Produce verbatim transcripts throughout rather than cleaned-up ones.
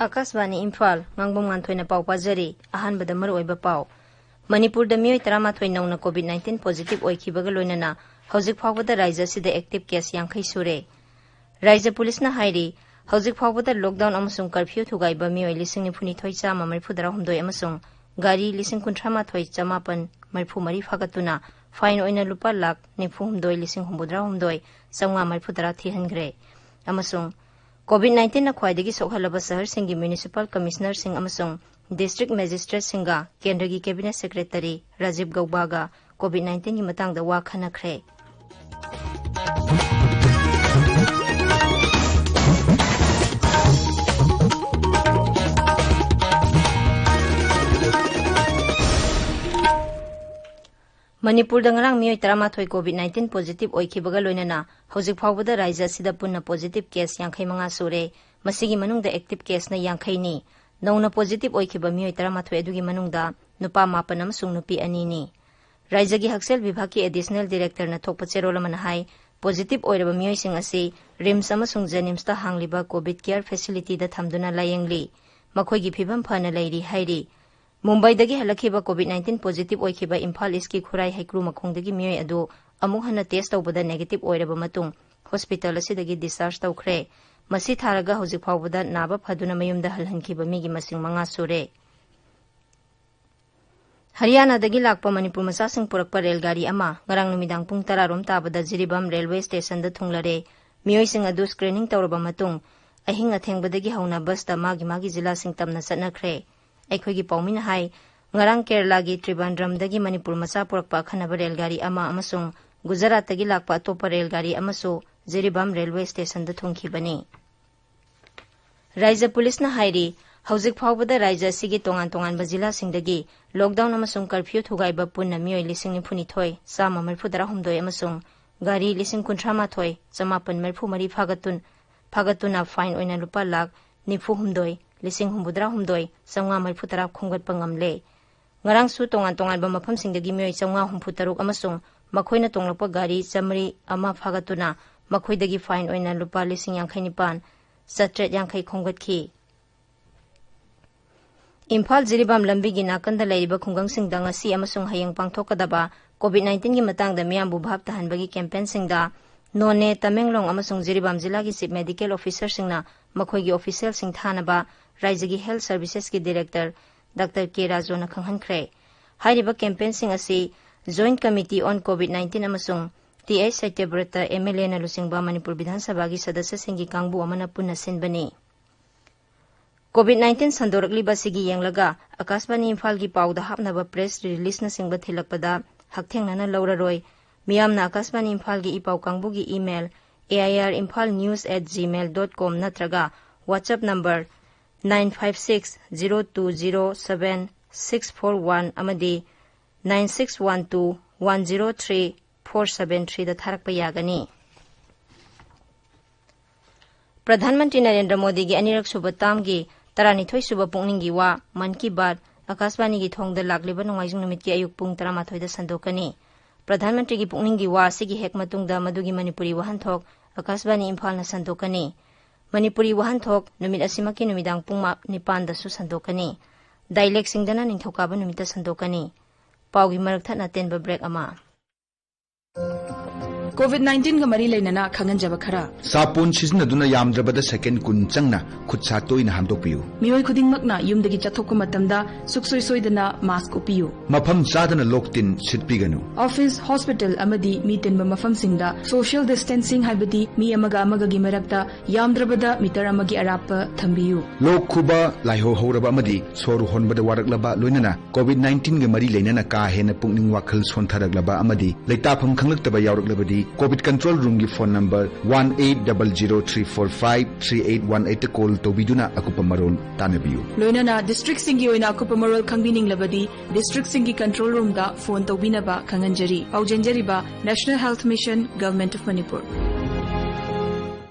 ꯑꯥꯀꯥꯁꯕꯥꯅꯤ ꯏꯝꯐꯥꯜ, ꯉꯥꯡꯕꯝ ꯉꯥꯟꯊꯣꯏꯅ ꯄꯥꯎ ꯄꯥꯖꯔꯤ꯫ ꯑꯍꯥꯟꯕꯗ ꯃꯔꯨꯑꯣꯏꯕ ꯄꯥꯎ꯫ ꯃꯅꯤꯄꯨꯔꯗ ꯃꯤꯑꯣꯏ ꯇꯔꯥꯃꯥꯊꯣꯏ ꯅꯧꯅ COVID nineteen positive ꯑꯣꯏꯈꯤꯕꯒ ꯂꯣꯏꯅꯅ ꯍꯧꯖꯤꯛ ꯐꯥꯎꯕꯗ ꯔꯥꯖ꯭ꯌ ꯑꯁꯤꯗ active case ꯌꯥꯡꯈꯩ ꯁꯨꯔꯦ꯫ ꯔꯥꯖ꯭ꯌ ꯄꯨꯂꯤꯁꯅ ꯍꯥꯏꯔꯤ, ꯍꯧꯖꯤꯛ ꯐꯥꯎꯕꯗ lockdown ꯑꯃꯁꯨꯡ curfew ꯊꯨꯒꯥꯏꯕ ꯃꯤꯑꯣꯏ ꯂꯤꯁꯤꯡ ꯅꯤꯐꯨꯅꯤꯊꯣꯏ ꯆꯥꯝꯃ ꯃꯔꯤꯐꯨꯇꯔꯥꯍꯨꯝꯗꯣꯏ ꯑꯃꯁꯨꯡ ꯒꯥꯔꯤ ꯂꯤꯁꯤꯡ ꯀꯨꯟꯊ꯭ꯔꯥꯃꯥꯊꯣꯏ ꯆꯃꯥꯄꯟ ꯃꯔꯤꯐꯨꯃꯔꯤ ꯐꯥꯒꯠꯇꯨꯅ fine ꯑꯣꯏꯅ ꯂꯨꯄꯥ ꯂꯥꯈ ꯅꯤꯐꯨꯍꯨꯝꯗꯣꯏ ꯂꯤꯁꯤꯡ ꯍꯨꯝꯐꯨꯇꯔꯥꯍꯨꯝꯗꯣꯏ ꯆꯥꯝꯃꯉꯥ ꯃꯔꯤꯐꯨꯇꯔꯥ ꯊꯤꯍꯟꯈ꯭ꯔꯦ꯫ ꯑꯃꯁꯨꯡ COVID nineteenꯅ ꯈ꯭ꯋꯥꯏꯗꯒꯤ ꯁꯣꯛꯍꯜꯂꯕ ꯁꯍꯔꯁꯤꯡꯒꯤ municipal commissionerꯁꯤꯡ ꯑꯃꯁꯨꯡ district magistrateꯁꯤꯡꯒ ꯀꯦꯟꯗ꯭ꯔꯒꯤ cabinet secretary ꯔꯥꯖꯤꯕ ꯒꯧꯕꯥꯒ COVID nineteenꯒꯤ ꯃꯇꯥꯡꯗ ꯋꯥ ꯈꯟꯅꯈ꯭ꯔꯦ꯫ ꯃꯅꯤꯄꯨꯔꯗ ꯉꯔꯥꯡ ꯃꯤꯑꯣꯏ ꯇꯔꯥꯃꯥꯊꯣꯏ COVID nineteen positive ꯑꯣꯏꯈꯤꯕꯒ ꯂꯣꯏꯅꯅ ꯍꯧꯖꯤꯛ ꯐꯥꯎꯕꯗ ꯔꯥꯖ꯭ꯌ ꯑꯁꯤꯗ ꯄꯨꯟꯅ positive case ꯌꯥꯡꯈꯩ ꯃꯉꯥ ꯁꯨꯔꯦ꯫ ꯃꯁꯤꯒꯤ ꯃꯅꯨꯡꯗ active caseꯅ ꯌꯥꯡꯈꯩꯅꯤ꯫ ꯅꯧꯅ positive ꯑꯣꯏꯈꯤꯕ ꯃꯤꯑꯣꯏ ꯇꯔꯥꯃꯥꯊꯣꯏ ꯑꯗꯨꯒꯤ ꯃꯅꯨꯡꯗ ꯅꯨꯄꯥ ꯃꯥꯄꯟ ꯑꯃꯁꯨꯡ ꯅꯨꯄꯤ ꯑꯅꯤꯅꯤ꯫ ꯔꯥꯖ꯭ꯌꯒꯤ ꯍꯛꯁꯦꯜ ꯚꯤꯚꯥꯒꯀꯤ additional directorꯅ ꯊꯣꯛꯄ ꯆꯦꯔꯣꯜ ꯑꯃꯅ ꯍꯥꯏ, positive ꯑꯣꯏꯔꯕ ꯃꯤꯑꯣꯏꯁꯤꯡ ꯑꯁꯤ RIMS ꯑꯃꯁꯨꯡ JNIMSꯇ ꯍꯥꯡꯂꯤꯕ COVID care facilityꯗ ꯊꯝꯗꯨꯅ ꯂꯥꯌꯦꯡꯂꯤ꯫ ꯃꯈꯣꯏꯒꯤ ꯐꯤꯕꯝ ꯐꯅ ꯂꯩꯔꯤ ꯍꯥꯏꯔꯤ꯫ ꯃꯨꯝꯕꯥꯏꯗꯒꯤ ꯍꯜꯂꯛꯈꯤꯕ COVID nineteen positive ꯑꯣꯏꯈꯤꯕ ꯏꯝꯐꯥꯜ ꯏꯁꯀꯤ ꯈꯨꯔꯥꯏ ꯍꯩꯀ꯭ꯔꯨ ꯃꯈꯣꯡꯗꯒꯤ ꯃꯤꯑꯣꯏ ꯑꯗꯨ ꯑꯃꯨꯛ ꯍꯟꯅ test ꯇꯧꯕꯗ negative ꯑꯣꯏꯔꯕ ꯃꯇꯨꯡ hospital ꯑꯁꯤꯗꯒꯤ discharge ꯇꯧꯈ꯭ꯔꯦ꯫ ꯃꯁꯤ ꯊꯥꯔꯒ ꯍꯧꯖꯤꯛ ꯐꯥꯎꯕꯗ ꯅꯥꯕ ꯐꯗꯨꯅ ꯃꯌꯨꯝꯗ ꯍꯜꯍꯟꯈꯤꯕ ꯃꯤꯒꯤ ꯃꯁꯤꯡ ꯃꯉꯥ ꯁꯨꯔꯦ꯫ ꯍꯔꯤꯌꯥꯅꯥꯗꯒꯤ ꯂꯥꯛꯄ ꯃꯅꯤꯄꯨꯔ ꯃꯆꯥꯁꯤꯡ ꯄꯨꯔꯛꯄ ꯔꯦꯜ ꯒꯥꯔꯤ ꯑꯃ ꯉꯔꯥꯡ ꯅꯨꯃꯤꯗꯥꯡ ꯄꯨꯡ ꯇꯔꯥ ꯔꯣꯝ ꯇꯥꯕꯗ ꯖꯤꯔꯤꯕꯥꯝ ꯔꯦꯜꯋꯦ ꯁ꯭ꯇꯦꯁꯟꯗ ꯊꯨꯡꯂꯔꯦ꯫ ꯃꯤꯑꯣꯏꯁꯤꯡ ꯑꯗꯨ screening ꯇꯧꯔꯕ ꯃꯇꯨꯡ ꯑꯍꯤꯡ ꯑꯊꯦꯡꯕꯗꯒꯤ ꯍꯧꯅ ꯕꯁꯇ ꯃꯥꯒꯤ ꯃꯥꯒꯤ ꯖꯤꯂꯥꯁꯤꯡ ꯇꯝꯅ ꯆꯠꯅꯈ꯭ꯔꯦ꯫ ꯑꯩꯈꯣꯏꯒꯤ ꯄꯥꯎꯃꯤꯅ ꯍꯥꯏ, ꯉꯔꯥꯡ ꯀꯦꯔꯂꯥꯒꯤ ꯇ꯭ꯔꯤꯕꯥꯟꯗ꯭ꯔꯝꯗꯒꯤ ꯃꯅꯤꯄꯨꯔ ꯃꯆꯥ ꯄꯨꯔꯛꯄ ꯑꯈꯟꯅꯕ ꯔꯦꯜ ꯒꯥꯔꯤ ꯑꯃ ꯑꯃꯁꯨꯡ ꯒꯨꯖꯔꯥꯠꯇꯒꯤ ꯂꯥꯛꯄ ꯑꯇꯣꯞꯄ ꯔꯦꯜ ꯒꯥꯔꯤ ꯑꯃꯁꯨ ꯖꯤꯔꯤꯕꯥꯝ ꯔꯦꯜꯋꯦ ꯁ꯭ꯇꯦꯁꯟꯗ ꯊꯨꯡꯈꯤꯕꯅꯤ꯫ ꯔꯥꯖ꯭ꯌ ꯄꯨꯂꯤꯁꯅ ꯍꯥꯏꯔꯤ, ꯍꯧꯖꯤꯛ ꯐꯥꯎꯕꯗ ꯔꯥꯖ꯭ꯌ ꯑꯁꯤꯒꯤ ꯇꯣꯉꯥꯟ ꯇꯣꯉꯥꯟꯕ ꯖꯤꯂꯥꯁꯤꯡꯗꯒꯤ lockdown ꯑꯃꯁꯨꯡ curfew ꯊꯨꯒꯥꯏꯕ ꯄꯨꯟꯅ ꯃꯤꯑꯣꯏ ꯂꯤꯁꯤꯡ ꯅꯤꯐꯨꯅꯤꯊꯣꯏ ꯆꯥꯝꯃ ꯃꯔꯤꯐꯨꯇꯔꯥꯍꯨꯝꯗꯣꯏ ꯑꯃꯁꯨꯡ ꯒꯥꯔꯤ ꯂꯤꯁꯤꯡ ꯀꯨꯟꯊ꯭ꯔꯥ ꯃꯥꯊꯣꯏ ꯆꯃꯥꯄꯟ ꯃꯔꯤꯐꯨ ꯃꯔꯤ ꯐꯥꯒꯠꯇꯨꯟ-, ꯐꯥꯒꯠꯇꯨꯅ fine ꯑꯣꯏꯅ ꯂꯨꯄꯥ ꯂꯥꯈ ꯅꯤꯐꯨ ꯍꯨꯝꯗꯣꯏ ꯂꯤꯁꯤꯡ ꯍꯨꯝꯐꯨꯇꯔꯥ ꯍꯨꯝꯗꯣꯏ ꯆꯥꯝꯃꯉꯥ ꯃꯔꯤꯐꯨꯇꯔꯥ ꯈꯣꯝꯒꯠꯄ ꯉꯝꯂꯦ꯫ ꯉꯔꯥꯡꯁꯨ ꯇꯣꯉꯥꯟ ꯇꯣꯉꯥꯟꯕ ꯃꯐꯝꯁꯤꯡꯗꯒꯤ ꯃꯤꯑꯣꯏ ꯆꯥꯝꯃꯉꯥ ꯍꯨꯝꯐꯨ ꯇꯔꯨꯛ ꯑꯃꯁꯨꯡ ꯃꯈꯣꯏꯅ ꯇꯣꯡꯂꯛꯄ ꯒꯥꯔꯤ ꯆꯥꯃꯔꯤ ꯑꯃ ꯐꯥꯒꯠꯇꯨꯅ ꯃꯈꯣꯏꯗꯒꯤ fine ꯑꯣꯏꯅ ꯂꯨꯄꯥ ꯂꯤꯁꯤꯡ ꯌꯥꯡꯈꯩ ꯅꯤꯄꯥꯟ ꯆꯥꯇ꯭ꯔꯦꯠ ꯌꯥꯡꯈꯩ ꯈꯣꯝꯒꯠꯈꯤ꯫ ꯏꯝꯐꯥꯜ ꯖꯤꯔꯤꯕꯥꯝ ꯂꯝꯕꯤꯒꯤ ꯅꯥꯀꯟꯗ ꯂꯩꯔꯤꯕ ꯈꯨꯡꯒꯪꯁꯤꯡꯗ ꯉꯁꯤ ꯑꯃꯁꯨꯡ ꯍꯌꯦꯡ ꯄꯥꯡꯊꯣꯛꯀꯗꯕ COVID nineteen ꯒꯤ ꯃꯇꯥꯡꯗ ꯃꯤꯌꯥꯝꯕꯨ ꯚꯥꯞ ꯇꯥꯍꯟꯕꯒꯤ campaign ꯁꯤꯡꯗ ꯅꯣꯅꯦ, ꯇꯃꯦꯡꯂꯣꯡ ꯑꯃꯁꯨꯡ ꯖꯤꯔꯤꯕꯥꯝ ꯖꯤꯂꯥꯒꯤ chief medical officer ꯁꯤꯡꯅ ꯃꯈꯣꯏꯒꯤ official ꯁꯤꯡ ꯊꯥꯅꯕ ꯔꯥꯏꯖ꯭ꯌꯒꯤ health services ꯀꯤ director ꯗꯥꯛꯇꯔ ꯀꯦ ꯔꯥꯖꯨꯅ ꯈꯪꯍꯟꯈ꯭ꯔꯦ꯫ ꯍꯥꯏꯔꯤꯕ campaign ꯁꯤꯡ ꯑꯁꯤ Joint Committee on COVID nineteen ꯑꯃꯁꯨꯡ ꯇꯤ ꯑꯩꯆ ꯁꯇ꯭ꯌꯕ꯭ꯔꯇ MLA ꯅ ꯂꯨꯆꯤꯡꯕ ꯃꯅꯤꯄꯨꯔ ꯕꯤꯙꯥꯟ ꯁꯚꯥꯒꯤ ꯁꯗꯁ꯭ꯌꯁꯤꯡꯒꯤ ꯀꯥꯡꯕꯨ ꯑꯃꯅ ꯄꯨꯟꯅ ꯁꯤꯟꯕꯅꯤ꯫ COVID nineteen ꯁꯟꯗꯣꯔꯛꯂꯤꯕ ꯑꯁꯤꯒꯤ ꯌꯦꯡꯂꯒ ꯑꯀꯥꯁꯕꯥꯅꯤ ꯏꯝꯐꯥꯜꯒꯤ ꯄꯥꯎꯗ ꯍꯥꯞꯅꯕ press release ꯅꯆꯤꯡꯕ ꯊꯤꯜꯂꯛꯄꯗ ꯍꯛꯊꯦꯡꯅꯅ ꯂꯧꯔꯔꯣꯏ꯫ ꯃꯤꯌꯥꯝꯅ ꯑꯀꯥꯁꯕꯥꯅꯤ ꯏꯝꯐꯥꯜꯒꯤ ꯏ ꯄꯥꯎ ꯀꯥꯡꯕꯨꯒꯤ email, A I R Imphal news at gmail dot com ꯅꯠꯇ꯭ꯔꯒ WhatsApp number nine five six zero two zero seven six four one ꯑꯃꯗꯤ nine six one two one zero three four seven three ꯗ ꯊꯥꯔꯛꯄ ꯌꯥꯒꯅꯤ꯫ ꯄ꯭ꯔꯙꯥꯟ ꯃꯟꯇ꯭ꯔꯤ ꯅꯔꯦꯟꯗ꯭ꯔ ꯃꯣꯗꯤꯒꯤ ꯑꯅꯤꯔꯛ ꯁꯨꯕ term ꯒꯤ ꯇꯔꯥꯅꯤꯊꯣꯏ ꯁꯨꯕ ꯄꯨꯛꯅꯤꯡꯒꯤ ꯋꯥ, ꯃꯟ ꯀꯤ ꯕꯥꯠ, ꯑꯀꯥꯁꯕꯥꯅꯤꯒꯤ ꯊꯣꯡꯗ ꯂꯥꯛꯂꯤꯕ ꯅꯣꯡꯃꯥꯏꯖꯤꯡ ꯅꯨꯃꯤꯠꯀꯤ ꯑꯌꯨꯛ ꯄꯨꯡ ꯇꯔꯥꯃꯥꯊꯣꯏꯗ ꯁꯟꯗꯣꯛꯀꯅꯤ꯫ ꯄ꯭ꯔꯙꯥꯟ ꯃꯟꯇ꯭ꯔꯤꯒꯤ ꯄꯨꯛꯅꯤꯡꯒꯤ ꯋꯥ ꯑꯁꯤꯒꯤ ꯍꯦꯛ ꯃꯇꯨꯡꯗ ꯃꯗꯨꯒꯤ ꯃꯅꯤꯄꯨꯔꯤ ꯋꯥꯍꯟꯊꯣꯛ ꯑꯀꯥꯁꯕꯥꯅꯤ ꯏꯝꯐꯥꯜꯅ ꯁꯟꯗꯣꯛꯀꯅꯤ꯫ ꯃꯅꯤꯄꯨꯔꯤ ꯋꯥꯍꯟꯊꯣꯛ ꯅꯨꯃꯤꯠ ꯑꯁꯤꯃꯛꯀꯤ ꯅꯨꯃꯤꯗꯥꯡ ꯄꯨꯡ ꯃꯥ-, ꯅꯤꯄꯥꯟꯗꯁꯨ ꯁꯟꯗꯣꯛꯀꯅꯤ꯫ Dialect ꯁꯤꯡꯗꯅ ꯅꯤꯡꯊꯧꯀꯥꯕ ꯅꯨꯃꯤꯠꯇ ꯁꯟꯗꯣꯛꯀꯅꯤ꯫ ꯄꯥꯎꯒꯤ ꯃꯔꯛ ꯊꯠꯅ ꯑꯇꯦꯟꯕ break ꯑꯃ꯫ COVID nineteen ꯒ ꯃꯔꯤ ꯂꯩꯅꯅ ꯈꯪꯍꯟꯖꯕ ꯈꯔ꯫ ꯁꯥꯄꯣꯟ ꯁꯤꯖꯤꯟꯅꯗꯨꯅ ꯌꯥꯝꯗ꯭ꯔꯕꯗ second ꯀꯨꯟ ꯆꯪꯅ ꯈꯨꯠ ꯁꯥ ꯇꯣꯏꯅ ꯍꯥꯝꯗꯣꯛꯄꯤꯌꯨ꯫ ꯃꯤꯑꯣꯏ ꯈꯨꯗꯤꯡꯃꯛꯅ ꯌꯨꯝꯗꯒꯤ ꯆꯠꯊꯣꯛꯄ ꯃꯇꯝꯗ ꯁꯨꯛꯁꯣꯏ ꯁꯣꯏꯗꯅ mask ꯎꯞꯄꯤꯌꯨ꯫ ꯃꯐꯝ ꯆꯥꯗꯅ ꯂꯣꯛ ꯇꯤꯟ ꯁꯤꯠꯄꯤꯒꯅꯨ꯫ Office, hospital ꯑꯃꯗꯤ ꯃꯤ ꯇꯤꯟꯕ ꯃꯐꯝꯁꯤꯡꯗ social distancing ꯍꯥꯏꯕꯗꯤ ꯃꯤ ꯑꯃꯒ ꯑꯃꯒꯒꯤ ꯃꯔꯛꯇ ꯌꯥꯝꯗ꯭ꯔꯕꯗ meter ꯑꯃꯒꯤ ꯑꯔꯥꯞꯄ ꯊꯝꯕꯤꯌꯨ꯫ ꯂꯣꯛ ꯈꯨꯕ, ꯂꯥꯏꯍꯧ ꯍꯧꯔꯕ ꯑꯃꯗꯤ ꯁꯣꯔ ꯍꯣꯟꯕꯗ ꯋꯥꯔꯛꯂꯕ, ꯂꯣꯏꯅꯅ COVID nineteen ꯒ ꯃꯔꯤ ꯂꯩꯅꯅ ꯀꯥ ꯍꯦꯟꯅ ꯄꯨꯛꯅꯤꯡ ꯋꯥꯈꯜ ꯁꯣꯟꯊꯔꯛꯂꯕ ꯑꯃꯗꯤ ꯂꯩꯇꯥꯐꯝ ꯈꯪꯂꯛꯇꯕ ꯌꯥꯎꯔꯛꯂꯕꯗꯤ, COVID control room ꯒꯤ phone number one eight double zero three four five three eight one eight ꯇ call ꯇꯧꯕꯤꯗꯨꯅ ꯑꯀꯨꯞꯄ ꯃꯔꯣꯜ ꯇꯥꯟꯅꯕꯤꯌꯨ꯫ ꯂꯣꯏꯅꯅ district ꯁꯤꯡꯒꯤ ꯑꯣꯏꯅ ꯑꯀꯨꯞꯄ ꯃꯔꯣꯜ ꯈꯪꯕꯤꯅꯤꯡꯂꯕꯗꯤ, district ꯁꯤꯡꯒꯤ control room ꯗ phone ꯇꯧꯕꯤꯅꯕ ꯈꯪꯍꯟꯖꯔꯤ꯫ ꯄꯥꯎꯖꯦꯟꯖꯔꯤꯕ National Health Mission, Government of Manipur꯫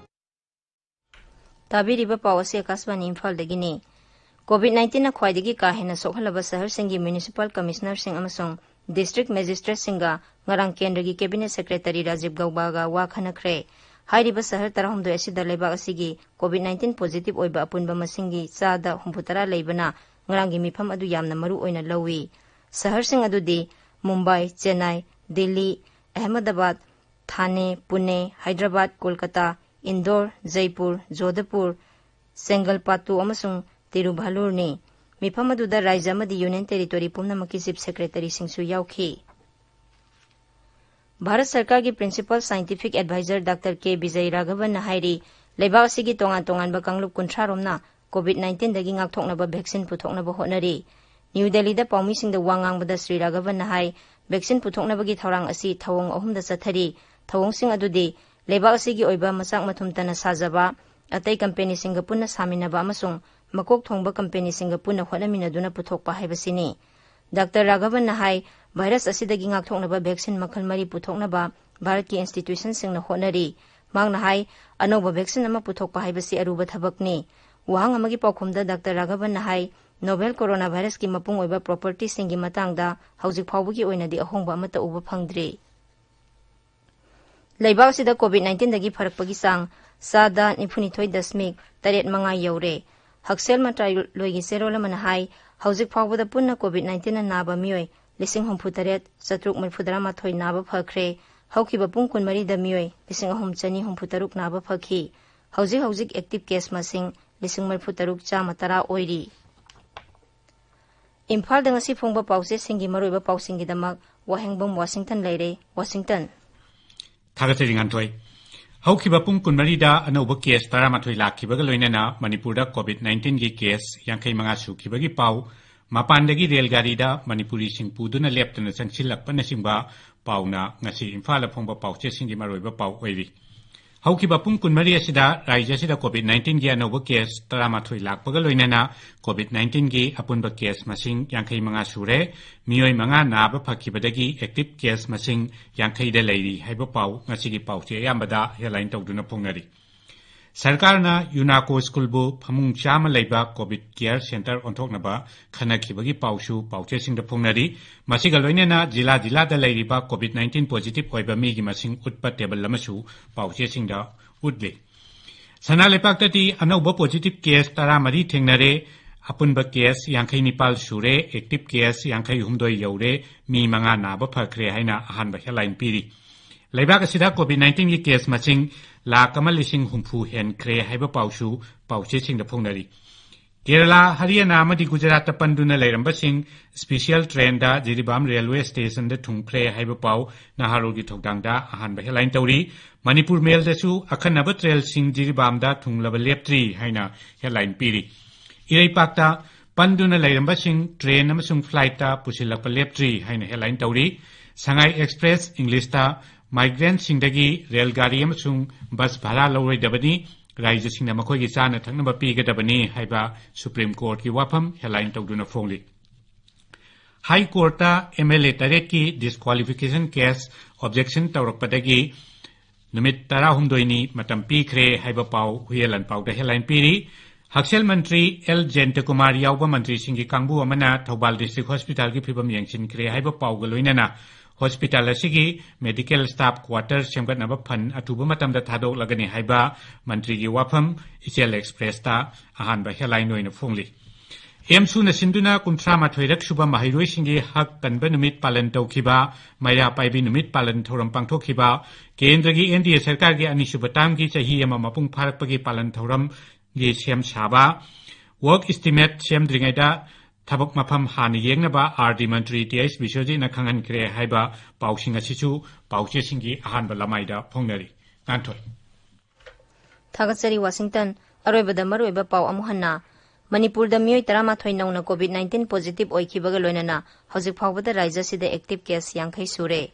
ꯇꯥꯕꯤꯔꯤꯕ ꯄꯥꯎ ꯑꯁꯤ ꯑꯀꯥꯁꯕꯥꯅꯤ ꯏꯝꯐꯥꯜꯗꯒꯤꯅꯤ꯫ COVID nineteen ꯅ ꯈ꯭ꯋꯥꯏꯗꯒꯤ ꯀꯥ ꯍꯦꯟꯅ ꯁꯣꯛꯍꯜꯂꯕ ꯁꯍꯔꯁꯤꯡꯒꯤ municipal commissioner ꯁꯤꯡ ꯑꯃꯁꯨꯡ district magistrate ꯁꯤꯡꯒ ꯉꯔꯥꯡ ꯀꯦꯟꯗ꯭ꯔꯒꯤ cabinet secretary ꯔꯥꯖꯤꯕ ꯒꯧꯕꯥꯒ ꯋꯥ ꯈꯟꯅꯈ꯭ꯔꯦ꯫ ꯍꯥꯏꯔꯤꯕ ꯁꯍꯔ ꯇꯔꯥꯍꯨꯝꯗꯣꯏ ꯑꯁꯤꯗ ꯂꯩꯕꯥꯛ ꯑꯁꯤꯒꯤ COVID nineteen positive ꯑꯣꯏꯕ ꯑꯄꯨꯟꯕ ꯃꯁꯤꯡꯒꯤ ꯆꯥꯗ ꯍꯨꯝꯐꯨꯇꯔꯥ ꯂꯩꯕꯅ ꯉꯔꯥꯡꯒꯤ ꯃꯤꯐꯝ ꯑꯗꯨ ꯌꯥꯝꯅ ꯃꯔꯨ ꯑꯣꯏꯅ ꯂꯧꯏ꯫ ꯁꯍꯔꯁꯤꯡ ꯑꯗꯨꯗꯤ ꯃꯨꯝꯕꯥꯏ, ꯆꯦꯟꯅꯥꯏ, ꯗꯤꯜꯂꯤ, ꯑꯍꯃꯗꯥꯕꯥꯗ, ꯊꯥꯅꯦ, ꯄꯨꯅꯦ, ꯍꯥꯏꯗ꯭ꯔꯕꯥꯗ, ꯀꯣꯜꯀꯇꯥ, ꯏꯟꯗꯣꯔ, ꯖꯩꯄꯨꯔ, ꯖꯣꯙꯄꯨꯔ, ꯆꯦꯡꯒꯜꯄꯥꯠꯇꯨ ꯑꯃꯁꯨꯡ ꯇꯤꯔꯨꯚꯥꯂꯨꯔꯅꯤ꯫ ꯃꯤꯐꯝ ꯑꯗꯨꯗ ꯔꯥꯖ꯭ꯌ ꯑꯃꯗꯤ ꯌꯨꯅꯤꯌꯟ ꯇꯦꯔꯤꯇꯣꯔꯤ ꯄꯨꯝꯅꯃꯛꯀꯤ ꯆꯤꯐ ꯁꯦꯀ꯭ꯔꯦꯇꯔꯤꯁꯤꯡꯁꯨ ꯌꯥꯎꯈꯤ꯫ ꯚꯥꯔꯠ ꯁꯔꯀꯥꯔꯒꯤ ꯄ꯭ꯔꯤꯟꯁꯤꯄꯜ ꯁꯥꯏꯟꯇꯤꯐꯤꯛ ꯑꯦꯗꯚꯥꯏꯖꯔ ꯗꯥꯛꯇꯔ ꯀꯦ ꯕꯤꯖꯌ ꯔꯥꯘꯕꯟꯅ ꯍꯥꯏꯔꯤ, ꯂꯩꯕꯥꯛ ꯑꯁꯤꯒꯤ ꯇꯣꯉꯥꯟ ꯇꯣꯉꯥꯟꯕ ꯀꯥꯡꯂꯨꯞ ꯀꯨꯟꯊ꯭ꯔꯥ ꯔꯣꯝꯅ ꯀꯣꯚꯤꯗ ꯅꯥꯏꯟꯇꯤꯟꯗꯒꯤ ꯉꯥꯛꯊꯣꯛꯅꯕ ꯚꯦꯛꯁꯤꯟ ꯄꯨꯊꯣꯛꯅꯕ ꯍꯣꯠꯅꯔꯤ꯫ ꯅ꯭ꯌꯨ ꯗꯦꯜꯂꯤꯗ ꯄꯥꯎꯃꯤꯁꯤꯡꯗ ꯋꯥ ꯉꯥꯡꯕꯗ ꯁ꯭ꯔꯤ ꯔꯥꯘꯕꯟꯅ ꯍꯥꯏ, ꯚꯦꯛꯁꯤꯟ ꯄꯨꯊꯣꯛꯅꯕꯒꯤ ꯊꯧꯔꯥꯡ ꯑꯁꯤ ꯊꯧꯑꯣꯡ ꯑꯍꯨꯝꯗ ꯆꯠꯊꯔꯤ꯫ ꯊꯧꯑꯣꯡꯁꯤꯡ ꯑꯗꯨꯗꯤ ꯂꯩꯕꯥꯛ ꯑꯁꯤꯒꯤ ꯑꯣꯏꯕ ꯃꯆꯥꯛ ꯃꯊꯨꯝ ꯇꯅ ꯁꯥꯖꯕ, ꯑꯇꯩ ꯀꯝꯄꯦꯅꯤꯁꯤꯡꯒ ꯄꯨꯟꯅ ꯁꯥꯃꯤꯟꯅꯕ ꯑꯃꯁꯨꯡ ꯃꯀꯣꯛ ꯊꯣꯡꯕ ꯀꯝꯄꯦꯅꯤꯁꯤꯡꯒ ꯄꯨꯟꯅ ꯍꯣꯠꯅꯃꯤꯟꯅꯗꯨꯅ ꯄꯨꯊꯣꯛꯄ ꯍꯥꯏꯕꯁꯤꯅꯤ꯫ ꯗꯥꯛꯇꯔ ꯔꯥꯘꯕꯟꯅ ꯍꯥꯏ, ꯚꯥꯏꯔꯁ ꯑꯁꯤꯗꯒꯤ ꯉꯥꯛꯊꯣꯛꯅꯕ ꯚꯦꯛꯁꯤꯟ ꯃꯈꯜ ꯃꯔꯤ ꯄꯨꯊꯣꯛꯅꯕ ꯚꯥꯔꯠꯀꯤ ꯏꯟꯁꯇꯤꯇ꯭ꯌꯨꯁꯟꯁꯤꯡꯅ ꯍꯣꯠꯅꯔꯤ꯫ ꯃꯍꯥꯛꯅ ꯍꯥꯏ, ꯑꯅꯧꯕ ꯚꯦꯛꯁꯤꯟ ꯑꯃ ꯄꯨꯊꯣꯛꯄ ꯍꯥꯏꯕꯁꯤ ꯑꯔꯨꯕ ꯊꯕꯛꯅꯤ꯫ ꯋꯥꯍꯪ ꯑꯃꯒꯤ ꯄꯥꯎꯈꯨꯝꯗ ꯗꯥꯛꯇꯔ ꯔꯥꯘꯕꯟꯅ ꯍꯥꯏ, ꯅꯣꯚꯦꯜ ꯀꯣꯔꯣꯅꯥ ꯚꯥꯏꯔꯁꯀꯤ ꯃꯄꯨꯡ ꯑꯣꯏꯕ ꯄ꯭ꯔꯣꯄꯔꯇꯤꯁꯤꯡꯒꯤ ꯃꯇꯥꯡꯗ ꯍꯧꯖꯤꯛ ꯐꯥꯎꯕꯒꯤ ꯑꯣꯏꯅꯗꯤ ꯑꯍꯣꯡꯕ ꯑꯃꯠꯇ ꯎꯕ ꯐꯪꯗ꯭ꯔꯤ꯫ ꯂꯩꯕꯥꯛ ꯑꯁꯤꯗ ꯀꯣꯚꯤꯗ ꯅꯥꯏꯟꯇꯤꯟꯗꯒꯤ ꯐꯔꯛꯄꯒꯤ ꯆꯥꯡ ꯆꯥꯗ ꯅꯤꯐꯨꯅꯤꯊꯣꯏ ꯗꯁꯃꯤꯛ ꯇꯔꯦꯠ ꯃꯉꯥ ꯌꯧꯔꯦ꯫ ꯍꯛꯁꯦꯜ ꯃꯟꯇ꯭ꯔꯥꯂꯣꯏꯒꯤ ꯆꯦꯔꯣꯜ ꯑꯃꯅ ꯍꯥꯏ, ꯍꯧꯖꯤꯛ ꯐꯥꯎꯕꯗ ꯄꯨꯟꯅ ꯀꯣꯚꯤꯗ ꯅꯥꯏꯟꯇꯤꯟꯅ ꯅꯥꯕ ꯃꯤꯑꯣꯏ ꯂꯤꯁꯤꯡ ꯍꯨꯝꯐꯨ ꯇꯔꯦꯠ ꯆꯥꯇ꯭ꯔꯨꯛ ꯃꯔꯤꯐꯨ ꯇꯔꯥꯃꯥꯊꯣꯏ ꯅꯥꯕ ꯐꯈ꯭ꯔꯦ꯫ ꯍꯧꯈꯤꯕ ꯄꯨꯡ ꯀꯨꯟꯃꯔꯤꯗ ꯃꯤꯑꯣꯏ ꯂꯤꯁꯤꯡ ꯑꯍꯨꯝ ꯆꯅꯤ ꯍꯨꯝꯐꯨ ꯇꯔꯨꯛ ꯅꯥꯕ ꯐꯈꯤ꯫ ꯍꯧꯖꯤꯛ ꯍꯧꯖꯤꯛ ꯑꯦꯛꯇꯤꯚ ꯀꯦꯁ ꯃꯁꯤꯡ ꯂꯤꯁꯤꯡ ꯃꯔꯤꯐꯨ ꯇꯔꯨꯛ ꯆꯥꯝꯃ ꯇꯔꯥ ꯑꯣꯏꯔꯤ꯫ ꯏꯝꯐꯥꯜꯗ ꯉꯁꯤ ꯐꯣꯡꯕ ꯄꯥꯎꯆꯦꯁꯤꯡꯒꯤ ꯃꯔꯨꯑꯣꯏꯕ ꯄꯥꯎꯁꯤꯡꯒꯤꯗꯃꯛ ꯋꯥꯍꯦꯡꯕꯝ ꯋꯥꯁꯤꯡꯇꯟ ꯂꯩꯔꯦ꯫ ꯋꯥꯁꯤꯡꯇꯟ꯫ ꯊꯥꯒꯠꯆꯔꯤ, ꯉꯥꯟꯊꯣꯏ꯫ ꯍꯧꯈꯤꯕ ꯄꯨꯡ ꯀꯨꯟꯃꯔꯤꯗ ꯑꯅꯧꯕ ꯀꯦꯁ ꯇꯔꯥꯃꯥꯊꯣꯏ ꯂꯥꯛꯈꯤꯕꯒ ꯂꯣꯏꯅꯅ ꯃꯅꯤꯄꯨꯔꯗ ꯀꯣꯚꯤꯗ ꯅꯥꯏꯟꯇꯤꯟꯒꯤ ꯀꯦꯁ ꯌꯥꯡꯈꯩ ꯃꯉꯥ ꯁꯨꯈꯤꯕꯒꯤ ꯄꯥꯎ, ꯃꯄꯥꯟꯗꯒꯤ ꯔꯦꯜ ꯒꯥꯔꯤꯗ ꯃꯅꯤꯄꯨꯔꯤꯁꯤꯡ ꯄꯨꯗꯨꯅ ꯂꯦꯞꯇꯅ ꯆꯪꯁꯤꯜꯂꯛꯄꯅꯆꯤꯡꯕ ꯄꯥꯎꯅ ꯉꯁꯤ ꯏꯝꯐꯥꯜꯗ ꯐꯣꯡꯕ ꯄꯥꯎꯆꯦꯁꯤꯡꯒꯤ ꯃꯔꯨꯑꯣꯏꯕ ꯄꯥꯎ ꯑꯣꯏꯔꯤ꯫ ꯍꯧꯈꯤꯕ ꯄꯨꯡ ꯀꯨꯟꯃꯔꯤ ꯑꯁꯤꯗ ꯔꯥꯖ꯭ꯌ ꯑꯁꯤꯗ ꯀꯣꯚꯤꯗ ꯅꯥꯏꯟꯇꯤꯟꯒꯤ ꯑꯅꯧꯕ ꯀꯦꯁ ꯇꯔꯥꯃꯥꯊꯣꯏ ꯂꯥꯛꯄꯒ ꯂꯣꯏꯅꯅ ꯀꯣꯚꯤꯗ ꯅꯥꯏꯟꯇꯤꯟꯒꯤ ꯑꯄꯨꯟꯕ ꯀꯦꯁ ꯃꯁꯤꯡ ꯌꯥꯡꯈꯩ ꯃꯉꯥ ꯁꯨꯔꯦ꯫ ꯃꯤꯑꯣꯏ ꯃꯉꯥ ꯅꯥꯕ ꯐꯈꯤꯕꯗꯒꯤ ꯑꯦꯛꯇꯤꯚ ꯀꯦꯁ ꯃꯁꯤꯡ ꯌꯥꯡꯈꯩꯗ ꯂꯩꯔꯤ ꯍꯥꯏꯕ ꯄꯥꯎ ꯉꯁꯤꯒꯤ ꯄꯥꯎꯆꯦ ꯑꯌꯥꯝꯕꯗ ꯍꯦꯗꯂꯥꯏꯟ ꯇꯧꯗꯨꯅ ꯐꯣꯡꯅꯔꯤ꯫ ꯁꯔꯀꯥꯔꯅ ꯌꯨꯅꯥꯀꯣ ꯁ꯭ꯀꯨꯜꯕꯨ ꯐꯃꯨꯡ ꯆꯥꯝꯃ ꯂꯩꯕ ꯀꯣꯚꯤꯗ ꯀꯦꯌꯔ ꯁꯦꯟꯇꯔ ꯑꯣꯟꯊꯣꯛꯅꯕ ꯈꯟꯅꯈꯤꯕꯒꯤ ꯄꯥꯎꯁꯨ ꯄꯥꯎꯆꯦꯁꯤꯡꯗ ꯐꯣꯡꯅꯔꯤ꯫ ꯃꯁꯤꯒ ꯂꯣꯏꯅꯅ ꯖꯤꯂꯥ ꯖꯤꯂꯥꯗ ꯂꯩꯔꯤꯕ ꯀꯣꯚꯤꯗ ꯅꯥꯏꯟꯇꯤꯟ ꯄꯣꯖꯤꯇꯤꯚ ꯑꯣꯏꯕ ꯃꯤꯒꯤ ꯃꯁꯤꯡ ꯎꯠꯄ ꯇꯦꯕꯜ ꯑꯃꯁꯨ ꯄꯥꯎꯆꯦꯁꯤꯡꯗ ꯎꯠꯂꯤ꯫ ꯁꯅꯥ ꯂꯩꯄꯥꯛꯇꯗꯤ ꯑꯅꯧꯕ ꯄꯣꯖꯤꯇꯤꯚ ꯀꯦꯁ ꯇꯔꯥꯃꯔꯤ ꯊꯦꯡꯅꯔꯦ꯫ ꯑꯄꯨꯟꯕ case ꯌꯥꯡꯈꯩ ꯅꯤꯄꯥꯜ ꯁꯨꯔꯦ, active case ꯌꯥꯡꯈꯩ ꯍꯨꯝꯗꯣꯏ ꯌꯧꯔꯦ, ꯃꯤ ꯃꯉꯥ ꯅꯥꯕ ꯐꯈ꯭ꯔꯦ ꯍꯥꯏꯅ ꯑꯍꯥꯟꯕ headline ꯄꯤꯔꯤ꯫ ꯂꯩꯕꯥꯛ ꯑꯁꯤꯗ COVID nineteen ꯒꯤ case ꯃꯁꯤꯡ ꯂꯥꯈ ꯑꯃ ꯂꯤꯁꯤꯡ ꯍꯨꯝꯐꯨ ꯍꯦꯟꯈ꯭ꯔꯦ ꯍꯥꯏꯕ ꯄꯥꯎꯁꯨ ꯄꯥꯎꯆꯦꯁꯤꯡꯗ ꯐꯣꯡꯅꯔꯤ꯫ ꯀꯦꯔꯂꯥ, ꯍꯔꯤꯌꯥꯅꯥ ꯑꯃꯗꯤ ꯒꯨꯖꯔꯥꯠꯇ ꯄꯟꯗꯨꯅ ꯂꯩꯔꯝꯕꯁꯤꯡ special train ꯗ ꯖꯤꯔꯤꯕꯥꯝ railway station ꯗ ꯊꯨꯡꯈ꯭ꯔꯦ ꯍꯥꯏꯕ ꯄꯥꯎ ꯅꯍꯥꯔꯣꯜꯒꯤ ꯊꯧꯗꯥꯡꯗ ꯑꯍꯥꯟꯕ headline ꯇꯧꯔꯤ꯫ ꯃꯅꯤꯄꯨꯔ ꯃꯦꯜꯗꯁꯨ ꯑꯈꯟꯅꯕ train ꯁꯤꯡ ꯖꯤꯔꯤꯕꯥꯝꯗ ꯊꯨꯡꯂꯕ ꯂꯦꯞꯇ꯭ꯔꯤ ꯍꯥꯏꯅ headline ꯄꯤꯔꯤ꯫ ꯏꯔꯩꯄꯥꯛꯇ ꯄꯟꯗꯨꯅ ꯂꯩꯔꯝꯕꯁꯤꯡ train ꯑꯃꯁꯨꯡ flight ꯇ ꯄꯨꯁꯤꯜꯂꯛꯄ ꯂꯦꯞꯇ꯭ꯔꯤ ꯍꯥꯏꯅ headline ꯇꯧꯔꯤ꯫ ꯁꯉꯥꯏ Express, English ꯇ, migrant ꯁꯤꯡꯗꯒꯤ ꯔꯦꯜ ꯒꯥꯔꯤ ꯑꯃꯁꯨꯡ ꯕꯁ ꯚꯔꯥ ꯂꯧꯔꯣꯏꯗꯕꯅꯤ, ꯔꯥꯏꯖꯁꯤꯡꯅ ꯃꯈꯣꯏꯒꯤ ꯆꯥꯅ ꯊꯛꯅꯕ ꯄꯤꯒꯗꯕꯅꯤ ꯍꯥꯏꯕ Supreme Court ꯀꯤ ꯋꯥꯐꯝ headline ꯇꯧꯗꯨꯅ ꯐꯣꯡꯂꯤ꯫ High Court ꯇ MLA ꯇꯔꯦꯠꯀꯤ disqualification case objection ꯇꯧꯔꯛꯄꯗꯒꯤ ꯅꯨꯃꯤꯠ ꯇꯔꯥꯍꯨꯝꯗꯣꯏꯅꯤ ꯃꯇꯝ ꯄꯤꯈ꯭ꯔꯦ ꯍꯥꯏꯕ ꯄꯥꯎ ꯍꯨꯏꯌꯦꯟ ꯂꯥꯟꯄꯥꯎꯗ headline ꯄꯤꯔꯤ꯫ ꯍꯛꯁꯦꯜ ꯃꯟꯇ꯭ꯔꯤ ꯑꯦꯜ ꯖꯌꯟꯇꯀꯨꯃꯥꯔ ꯌꯥꯎꯕ ꯃꯟꯇ꯭ꯔꯤꯁꯤꯡꯒꯤ ꯀꯥꯡꯕꯨ ꯑꯃꯅ ꯊꯧꯕꯥꯜ district hospital ꯒꯤ ꯐꯤꯕꯝ ꯌꯦꯡꯁꯤꯟꯈ꯭ꯔꯦ ꯍꯥꯏꯕ ꯄꯥꯎꯒ ꯂꯣꯏꯅꯅ hospital ꯑꯁꯤꯒꯤ medical staff quarter ꯁꯦꯝꯒꯠꯅꯕ fund ꯑꯊꯨꯕ ꯃꯇꯝꯗ ꯊꯥꯗꯣꯛꯂꯒꯅꯤ ꯍꯥꯏꯕ ꯃꯟꯇ꯭ꯔꯤꯒꯤ ꯋꯥꯐꯝ Ichel Express ꯇ ꯑꯍꯥꯟꯕ headline ꯑꯣꯏꯅ ꯐꯣꯡꯂꯤ꯫ ꯑꯦꯝꯁꯨꯅ ꯁꯤꯟꯗꯨꯅ ꯀꯨꯟꯊ꯭ꯔꯥ ꯃꯥꯊꯣꯏꯔꯛ ꯁꯨꯕ ꯃꯍꯩꯔꯣꯏꯁꯤꯡꯒꯤ ꯍꯛ ꯀꯟꯕ ꯅꯨꯃꯤꯠ ꯄꯥꯂꯟ ꯇꯧꯈꯤꯕ, ꯃꯩꯔꯥ ꯄꯥꯏꯕꯤ ꯅꯨꯃꯤꯠ ꯄꯥꯂꯟ ꯊꯧꯔꯝ ꯄꯥꯡꯊꯣꯛꯈꯤꯕ, ꯀꯦꯟꯗ꯭ꯔꯒꯤ NDA ꯁꯔꯀꯥꯔꯒꯤ ꯑꯅꯤꯁꯨꯕ term ꯒꯤ ꯆꯍꯤ ꯑꯃ ꯃꯄꯨꯡ ꯐꯥꯔꯛꯄꯒꯤ ꯄꯥꯂꯟ ꯊꯧꯔꯝꯒꯤ ꯁꯦꯝ ꯁꯥꯕ, work estimate ꯁꯦꯝꯗ꯭ꯔꯤꯉꯩꯗ ꯊꯕꯛ ꯃꯐꯝ ꯍꯥꯟꯅ ꯌꯦꯡꯅꯕ RD ꯃꯟꯇ꯭ꯔꯤ ꯇꯤ ꯑꯩꯆ ꯕꯤꯁ꯭ꯋꯖꯤꯠꯅ ꯈꯪꯍꯟꯈ꯭ꯔꯦ ꯍꯥꯏꯕ ꯄꯥꯎꯁꯤꯡ ꯑꯁꯤꯁꯨ ꯄꯥꯎꯆꯦꯁꯤꯡꯒꯤ ꯑꯍꯥꯟꯕ ꯂꯃꯥꯏꯗ ꯐꯣꯡꯅꯔꯤ꯫ ꯉꯥꯟꯊꯣꯏ꯫ ꯊꯥꯒꯠꯆꯔꯤ, ꯋꯥꯁꯤꯡꯇꯟ꯫ ꯑꯔꯣꯏꯕꯗ ꯃꯔꯨꯑꯣꯏꯕ ꯄꯥꯎ ꯑꯃꯨꯛ ꯍꯟꯅ꯫ ꯃꯅꯤꯄꯨꯔꯗ ꯃꯤꯑꯣꯏ ꯇꯔꯥꯃꯥꯊꯣꯏ ꯅꯧꯅ COVID nineteen positive ꯑꯣꯏꯈꯤꯕꯒ ꯂꯣꯏꯅꯅ ꯍꯧꯖꯤꯛ ꯐꯥꯎꯕꯗ ꯔꯥꯖ꯭ꯌ ꯑꯁꯤꯗ active case ꯌꯥꯡꯈꯩ ꯁꯨꯔꯦ꯫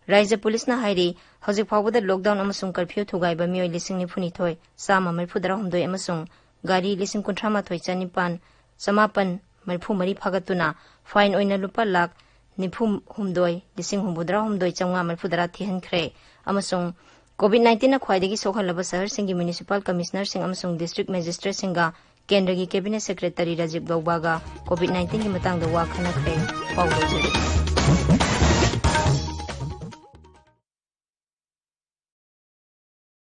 ꯔꯥꯖ꯭ꯌ ꯄꯨꯂꯤꯁꯅ ꯍꯥꯏꯔꯤ, ꯍꯧꯖꯤꯛ ꯐꯥꯎꯕꯗ lockdown ꯑꯃꯁꯨꯡ curfew ꯊꯨꯒꯥꯏꯕ ꯃꯤꯑꯣꯏ ꯂꯤꯁꯤꯡ ꯅꯤꯐꯨꯅꯤꯊꯣꯏ ꯆꯥꯝꯃ ꯃꯔꯤꯐꯨ ꯇꯔꯥꯍꯨꯝꯗꯣꯏ ꯑꯃꯁꯨꯡ ꯒꯥꯔꯤ ꯂꯤꯁꯤꯡ ꯀꯨꯟꯊ꯭ꯔꯥ ꯃꯥꯊꯣꯏ ꯆꯅꯤꯄꯥꯟ, ꯆꯃꯥꯄꯟ ꯃꯔꯤꯐꯨ ꯃꯔꯤ ꯐꯥꯒꯠꯇꯨꯅ fine ꯑꯣꯏꯅ ꯂꯨꯄꯥ ꯂꯥꯈ ꯅꯤꯐꯨ ꯍꯨꯝꯗꯣꯏ ꯂꯤꯁꯤꯡ ꯍꯨꯝꯐꯨ ꯇꯔꯥ ꯍꯨꯝꯗꯣꯏ ꯆꯥꯝꯃꯉꯥ ꯃꯔꯤꯐꯨ ꯇꯔꯥ ꯊꯤꯍꯟꯈ꯭ꯔꯦ꯫ ꯑꯃꯁꯨꯡ COVID nineteen ꯅ ꯈ꯭ꯋꯥꯏꯗꯒꯤ ꯁꯣꯛꯍꯜꯂꯕ ꯁꯍꯔꯁꯤꯡꯒꯤ municipal commissioner ꯁꯤꯡ ꯑꯃꯁꯨꯡ district magistrate ꯁꯤꯡꯒ ꯀꯦꯟꯗ꯭ꯔꯒꯤ cabinet secretary Rajiv ꯒꯧꯕꯥꯒ COVID nineteen ꯒꯤ ꯃꯇꯥꯡꯗ ꯋꯥ ꯈꯟꯅꯈ꯭ꯔꯦ꯫ ꯄꯥꯎ ꯂꯣꯏꯖꯔꯦ꯫